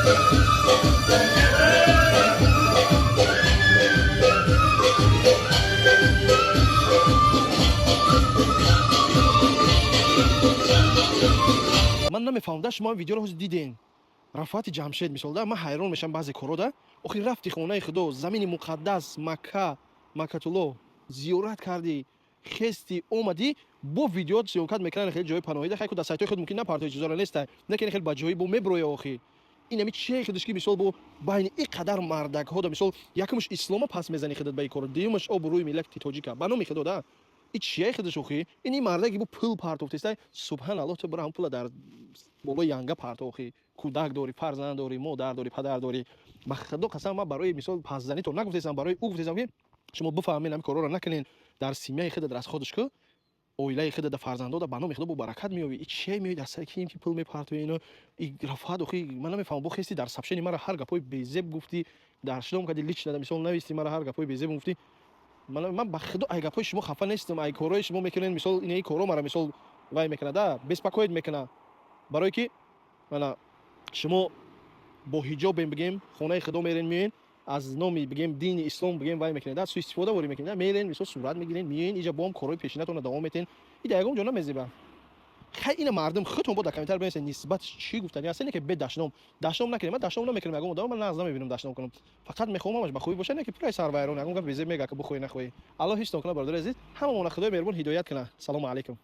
Ман намефаҳмам да, шумо видеоро ҳозир диден, Рафоати Ҷамшед, мисол да. Ман ҳайрон мешавам баъзе коро да. Охир рафти хонаи Худо, замини муқаддас Макка, Маккатулло, зиёрат кардӣ, хести, омадӣ, бо видео съёмка мекунан. Хеле ҷои паноҳида хай ку дар сайтҳои худ мумкин напартои, чизоро неста, не ки хеле ба ҷои бо меброя. Охир ин ами чие худаш, ки мисол бо байни ин қадар мардакҳо да, мисол, якумаш ислома пас мезани худат ба ин коро, дуюмаш обрӯи миллати тоҷика ба номи Худо да. И чие худаш? Охи ин мардаки бо пул партофтеста, субҳаналлоҳ, ту бира ҳам пула дар болои янга парто. Охи кӯдак дорӣ, фарзанд дорӣ, модар дорӣ, падар дорӣ. Ба Худо қасам, ман барои мисол пасзанитон нагуфтесам, барои ӯ гуфтесам, ки шумо бифаҳмед, ҳамин корҳоро накунед. Дар семья и худат расходш ку, оилаи худат, фарзандода ба номи Худо бо баракат меёвӣ. И чие меои дар сари кием, ки пул мепартои ино? И Рафоат, охи ман намефаҳмам, бо хести дар сообщение мара ҳар гапҳои безеб гуфтӣ, дар шлом кади, лично мисол нависти, мара ҳар гапҳои безеб гуфтӣ. Ман ба Худо ай гапҳои шумо хафа нестам, ай корҳои шумо мекунед. Мисол, инаи корҳо мара, мисол, вай мекунад да, беспокоить мекунад, барое ки мана шумо бо ҳиҷобем, бигем, хонаи Худо мерен, меоен, аз номи, бигем, дини ислом, бигем, вай мекунед да, суистифода ворӣ мекунед, мерен, мисол, сурат мегирен, меоен иҷа, бом корҳои пешинатонро давом метен. И дар ягон ҷо намезеба. Хай, ина мардум худтон бо дар комментар бинависед, нисбат чӣ гуфтани ҳаст, не ки бе дашном. Дашном накунем, ман дашном намекунам ягон одам, ман нағз намебинам дашном кунам, фақат мехоҳам ҳамаш ба хубӣ бошад, не ки пурай сарвайрон ягон гап безеб мега, ки бихоҳӣ, нахоҳӣ. Аллоҳ ҳифзтон кунад, бародари азиз, ҳамамона Худои меҳрубон ҳидоят кунад. Салому алайкум.